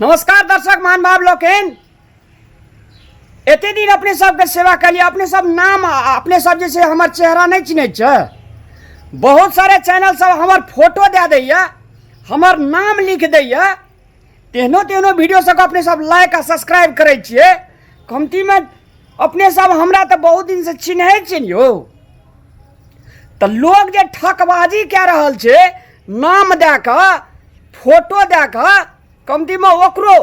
नमस्कार दर्शक महानुभाव लोकनि, एते दिन अपने सबके सेवा कलिए, अपने सब नाम आ अपने सब जे छै हमर चेहरा नहि चिन्है छै। बहुत सारे चैनल सब हमर फोटो दए दैया, हमर नाम लिख दैया, तेहनो तेहनो वीडियो सबके अपने सब लाइक आ सब्सक्राइब करै छियै। कमतीमे अपने सब हमरा तऽ बहुत दिनसँ चिन्है छियै ने यौ। तऽ लोग जे ठकबाजी कए रहल छै नाम दए कऽ, फोटो दए कऽ, कमतीमे ओकरो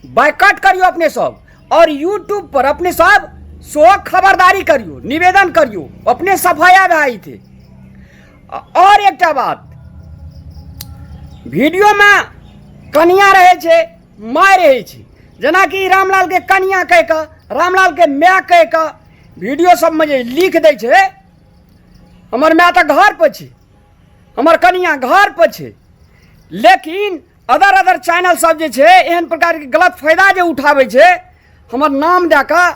बाइकआउट करियौ अपने सब, और यूट्यूब पर अपने सब सेहो खबरदारी करियौ, निवेदन करियौ, अपने सफाया भए जेतै। और एकटा बात, वीडियोमे कनिया रहै छै, माय रहै छै, जेनाकि रामलालके कनिया कहि कऽ, रामलालके माय कहि कऽ वीडियो सबमे जे लिख दै छै, हमर माय तऽ घर पर छै, हमर कनिया घर पर छै, लेकिन अदर अदर चैनल सब जे छै एहन प्रकारके गलत फायदा जे उठाबै छै हमर नाम दए कऽ,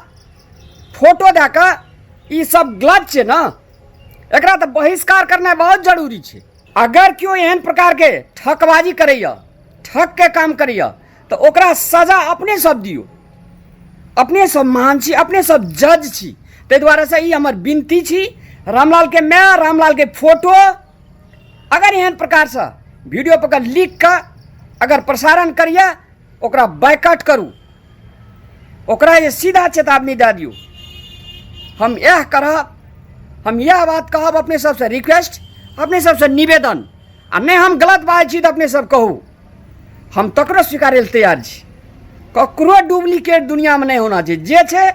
फोटो दए कऽ, ई सब गलत छै ने। एकरा तऽ बहिष्कार करनाइ बहुत जरूरी छै। अगर केओ एहन प्रकारके ठकबाजी करैए, ठकके काम करैए, तऽ ओकरा सजा अपने सब दियौ। अपने सब महान छी, अपने सब जज छी। ताहि दुआरेसँ ई हमर विनती छी, रामलालके माय, रामलालके फोटो अगर एहन प्रकारसँ वीडियो पकड़ लिख कऽ अगर प्रसारण करिए, ओकरा बाइकआउट करू, ओकरा जे सीधा चेतावनी दए दियौ। हम इएह करब, हम इएह बात कहब, अपने सबसँ रिक्वेस्ट, अपने सबसँ निवेदन। आ नहि हम गलत बाजै छी तऽ अपने सब कहू, हम तकरो स्वीकारै लए तैयार छी। ककरो डुप्लीकेट दुनियामे नहि होना चाही, जे छै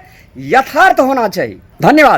यथार्थ होना चाही। धन्यवाद।